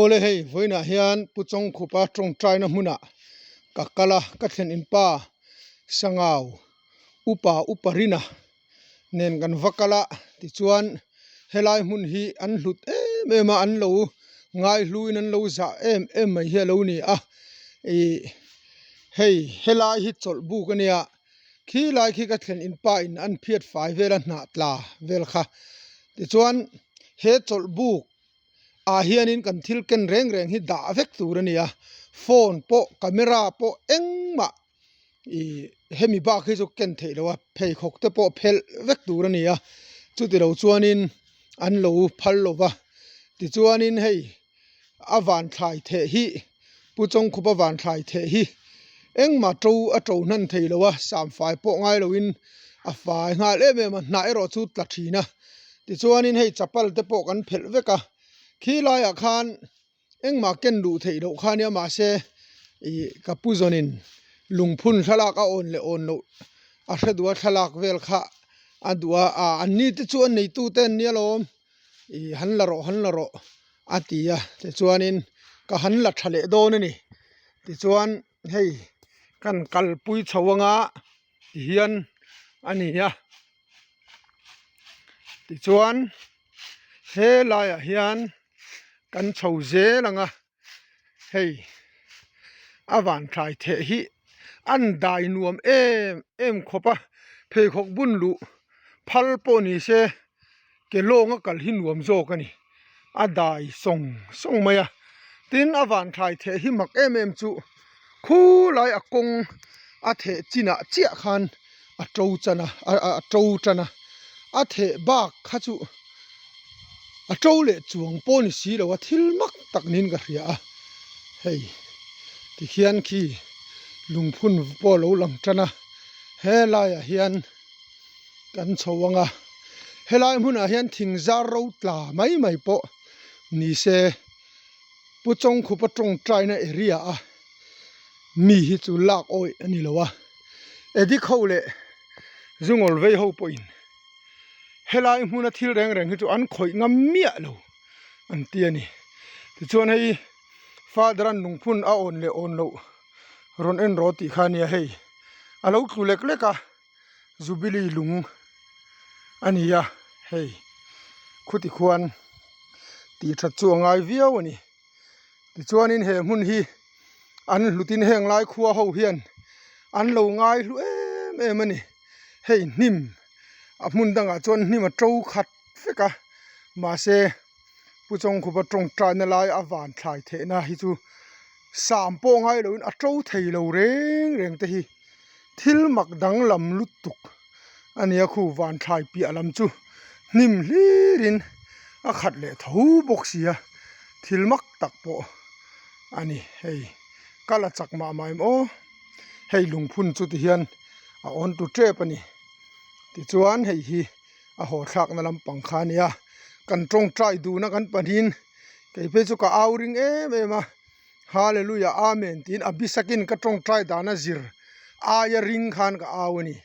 Awle hei vawiinah hian Pu Chawngkhupa tawngtaina hmunah ka kal a, ka thlen inpa Sangau upa upa Rina nen kan va kal a, tichuan helai hmun hi an hlut em em a, an lo ngaihluin an lo zah em em mai hi a lo ni a, ih hei helai hi chawlh buk a nia. Khi lai khi ka thlen in pa in an phiat fai vel a hnah tla vel kha tichuan he chawlh buk ah hianin kan thil ken reng reng hi dah vek tur a ni a phone pawh camera pawh engmah ih hemi bak hi chu ken theih loh a pheikhawk te pawh phelh vek tur a ni a chuti lo chuanin an lo phal lo va tichuanin hei. A van thlai theh hi Pu Chawngkhupa van thlai theh hi engmah to a to hnan thei lo a, samfai pawh ngai loin a fai nghal em em a, hnah erawh chu tla thin a. Tichuanin hei chapal te pawh kan phelh vek a, khi laiah khan engmah ken duh theih loh kha nia mahse ih ka pu zawnin lungphun thlalak a awn leh awn loh a hre duh a thlalak vel kha a duh a, ah an ni te chu a neitute an nia lawm. Ih han la rawh han la rawh a ti a tichuanin ka han la tha leh dawn a ni tichuan hei kan kalpui chho anga tihian a ni a tichuan helaiah hian kan chho zel ang a. Hei a van thlai theh hi an dai nuam em em khawp a pheikhawk bun luh phal pawh ni se ke lawng a kal hi nuam zawk a ni a dai sawng sawng mai a tin a van thlai theh hi mak em em chu khulai a kawng a theh chinah chiah khan a to chan a a to tan a a theh bak kha chu a to leh chuang pawh ni si lo a thil mak tak niin ka hria a hei tikhian khi lungphun pawh a lo lang tan a helaiah hian kan chho ang a helai hmunah hian thing zar ro tla mai mai pawh ni se Pu Chawngkhupa tawngtaina area a mi hi chu lak awih a ni lo a addict ho leh zungawl vei ho pawhin helai hmuna thil reng reng hi chu an khawih ngam miah lo an ti a ni tichuan hei father an lungphun a awn leh awn loh rawn en rawh tih kha a nia hei a lo tlu lek lek a jubilee lung a ni a hei khuti khuan tih that chu a ngai viau a ni. Tichuanin he hmun hi an hlutin heng lai khua ho hian an lo ngai hlu em em a ni. Hei hnim a hmun dangah chuan hnim a to khat vek a mahse Pu Chawngkhupa tawngtaina lai a van thlai theihna hi chu sam pawh ngai loin a to thei lo reng reng te hi thil mak danglam lutuk a nia khu van thlai piah lam chu hnim hlirin a khat leh tho bawk si a thil mak tak pawh a ni hei ka la chak mah mah em aw hei lungphun chu ti hian a awn tu tep a ni tichuan hei hi a haw thlakna lampang kha a nia kan tawngtai dun a kan pahnihin kei phei chu ka au ring em em a. Hallelujah Amen tiin a bisakin ka tawngtai dana zir aia ring khan ka au a ni.